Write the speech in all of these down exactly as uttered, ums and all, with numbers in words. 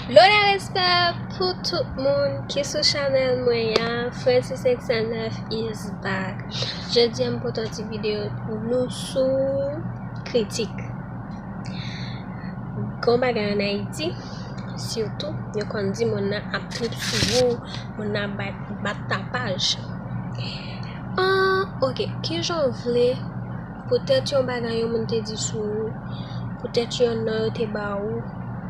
Lonnè, respè pou tout moun ki sou chanèl mwen an. Francis X L nèf is back. Jodi a m pote yon ti videyo pou nou sou kritik. Gon bagay ann Ayiti, sitou, yo konn di moun nan ap trip sou ou, moun nan ap bat, bat tapaj. Ah, ok, kijan w vle, poutèt yon bagay yon moun te di sou ou, poutèt yon non yo te ba ou,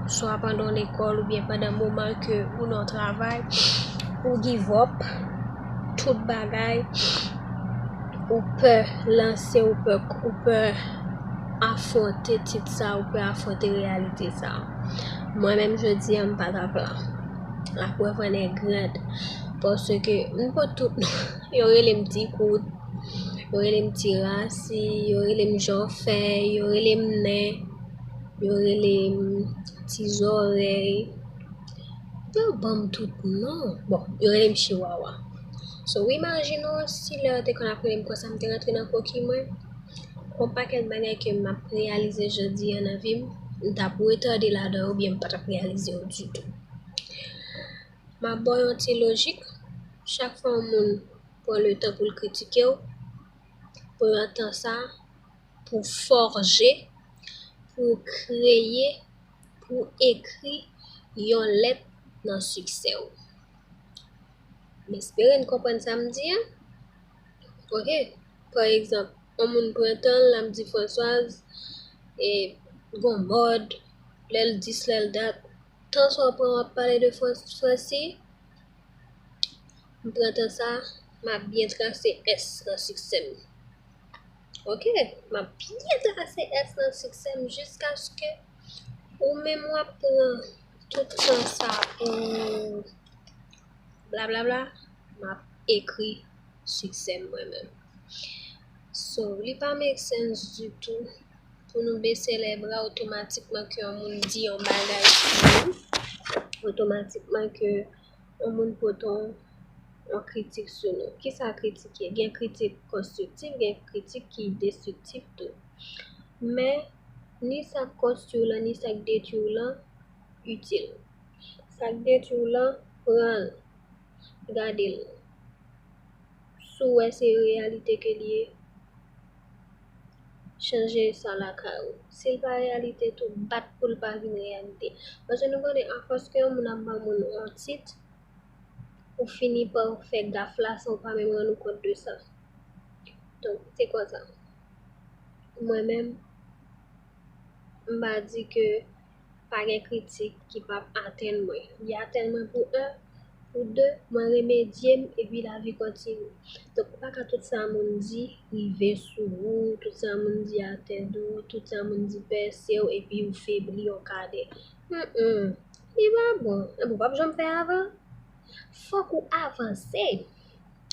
swa pandan w lekòl oubyen pandan moman ke ou nan travay, ou give up tout bagay, ou pè lanse, ou pè, ou pè afwonte tit sa, ou pè afwonte reyalite sa. Mwen menm jodi a, m pa t ap la. La preuve en est grande. Paske m pot tout non. Yo rele m ti kout, yo rele m ti rasi, yo rele m jan fèy, yo rele m nen, yo rele m ti zòrèy. Yo ban m tout non. Bon, yo rele m chiwawa. So, imajine w si lè yo te konn ap rele m konsa, m te rantre nan koki mwen. Gon pakèt bagay ke m ap reyalize jodi a nan vi m, m t ap retade ladan yo oubyen m pa t ap reyalize yo ditou. M ap ba w yon ti lojik. Chak fwa yon moun pran letan pou l kritike w, pran tan sa pou fòje, pou kreye, pou ekri yon lèt nan siksè w. M espere n konprann sa m di a. Ok, pa egzanp, yon moun pran tan l, l ap di Françoise, e, gon mòd, lè l dis, lè l dat. Tan sa w pran w ap pale de Frans-, Francis, m pran tan sa, m ap byen trase S nan siksè m. Ok, m ap byen trase S nan siksè m jiskaske ou menm w ap pran tout tan sa pou blablabla, m ap ekri siksè m mwen menm. So, li pa make sense ditou pou nou bese lè bra otomatikman ke yon moun di yon bagay sou nou, otomatikman ke yon moun pote yon, yon kritik sou nou. Kisa kritik ye? Gen kritik konstriktif, gen kritik ki destriktif tou. Men, ni sa k konstwi w lan, ni sa k detwi w lan, itil. Sa k detwi w lan, pran l, gade l. Si w wè se reyalite ke l ye, chanje sa lakay ou. Si l pa reyalite tou, bat pou l pa vin reyalite. Paske nou konnen, afòs ke yon moun ap ban moun yon tit, ou fini pa fè gaf la san w pa menm rann ou kont de sa. Donk, se konsa. Mwen menm, m pa di ke pa gen kritik ki p ap atenn mwen. Li atenn mwen pou en, pou de, mwen remedye m, epi lavi kontinye. Donk, ou pa ka tout sa moun di rive sou ou, tout sa moun di atenn ou, tout sa moun di pèse w, epi ou febli yon kadè. Mm, mm. Li pa bon. Epi w p ap janm fè avan. Fòk ou avanse.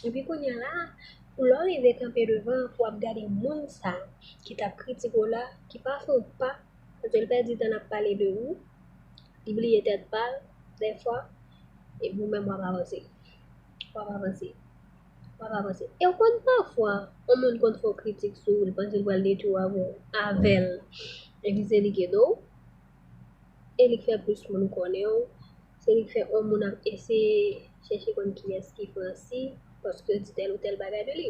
Epi kounye a la, pou lè w rive kanpe devan, pou w ap gade moun sa ki t ap kritike w la, ki pa fè w pa, paske l pèdi tan ap pale de ou, li bliye tèt pa l, dèfwa, epi ou menm w ap avanse. W ap avanse. W ap avanse. E w konn pafwa, yon moun konn fè w kritik sou ou, li panse l pral detwi w avè, avè l. Epi se li k ede w. E li k fè plis moun konnen w. Se li k fè yon moun ap eseye chèche konn kiyès ki Francis, paske yo di tèl ou tèl bagay de li.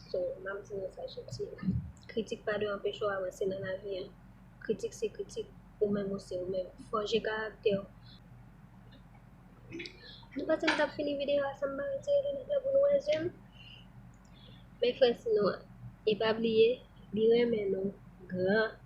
So, m ap di nou sa, jodi a. Kritik pa dwe anpeche w avanse nan lavi a. Kritik se kritik, ou menm ou se ou menm. Fòje karaktè w. Nou panse m t ap fini videyo a san m pa retire linèt la pou nou wè je m? Men frè si nou an. E pa bliye, li renmen nou gran.